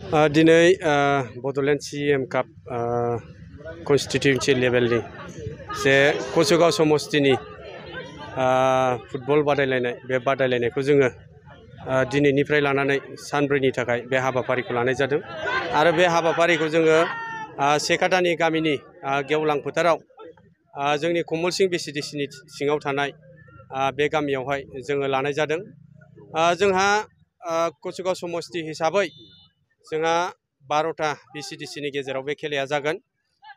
दिनै बड'लेण्ड CEM काप कन्स्टिटिउन्सि लेभेलनि जे कसुगाव समस्तिनि football बादायलायनाय बे बादायलायनायखौ जोङो दिनैनिफ्राय लानानै सानब्रैनि थाखाय बे हाबाफारिखौ लानाय जादों आरो बे हाबाफारिखौ जोङो सेकाटानि गामिनि गेवलां फोथाराव जोंनि कमलसिं BCDCनि सिङाव थानाय बे गामियावहाय जोङो लानाय जादों। जोंहा कसुगाव समस्ति हिसाबै जोंहा 12टा BCDCनि गेजेराव बे खेलाया जागोन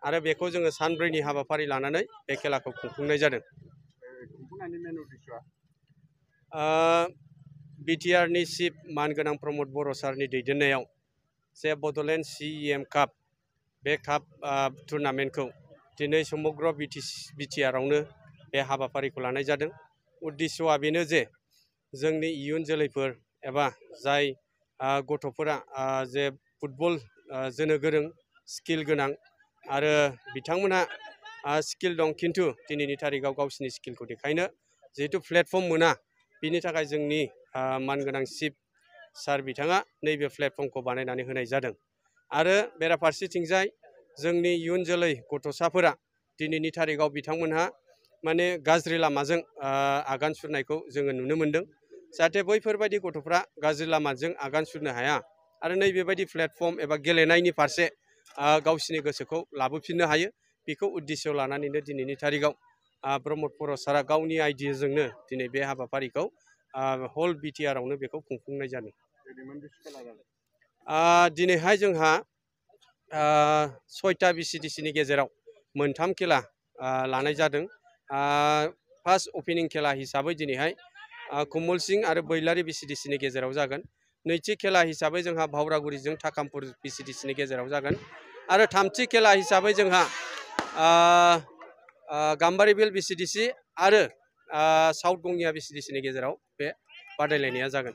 आरो बेखौ जोङो सानब्रैनि हाबाफारि लानानै बे खेलाखौ खुंफुंनाय जादों। BTRनि चिफ मानगोनां प्रमद बर' सारनि दैदेननायाव जे बड'लेण्ड CEM काप बे काप टुर्नामेन्टखौ दिनै समग्र BTRआवनो बे हाबाफारिखौ लानाय जादों। उद्देश्यआ बेनो जे जोंनि इयुन जोलैफोर एबा जाय गथ'फोरा जे फुटबल जोनो गोरों स्किल गोनां आरो बिथांमोनहा स्किल दं खिन्थु दिनैनि थारिखआव गावसिनि स्किलखौ देखायनो जिहेतु प्लेटफर्म मोना बिनि थाखाय जोंनि मानगोनां चिफ सार बिथाङा नैबे प्लेटफर्मखौ बानायनानै होनाय जादों आरो बेराफारसेथिंजाय जोंनि इयुन जोलै गथ'साफोरा दिनैनि थारिखआव बिथांमोनहा माने गाज्रि लामाजों आगान सुरनायखौ जोङो नुनो मोनदों। जाहाथे बैफोरबायदि गथ'फ्रा गाज्रि लामाजों आगान सुरनो हाया आरो नैबेबायदि प्लेटफर्म एबा गेलेनायनि फारसे गावसिनि गोसोखौ लाबोफिननो हायो बेखौ उद्देश्य लानानैनो दिनैनि थारिखआव प्रमद बर' सारा गावनि आइडियाजोंनो दिनै बे हाबाफारिखौ हल BTRआवनो बेखौ खुंफुंनाय जादों। दिनैहाय जोंहा 6टा BCDCनि गेजेराव मोनथाम खेला लानाय जादों। फार्स्ट अपेनिं खेला हिसाबै दिनैहाय कमलसिं आरो बैलारि BCDCनि गेजेराव जागोन। नैथि खेला हिसाबै जोंहा भावरागुरिजों थाकामपुर BCDCनि गेजेराव जागोन आरो थामथि खेला हिसाबै जोंहा गाम्बारिबिल BCDC आरो साउथ गंगिया BCDCनि गेजेराव बे बादायलायनाया जागोन।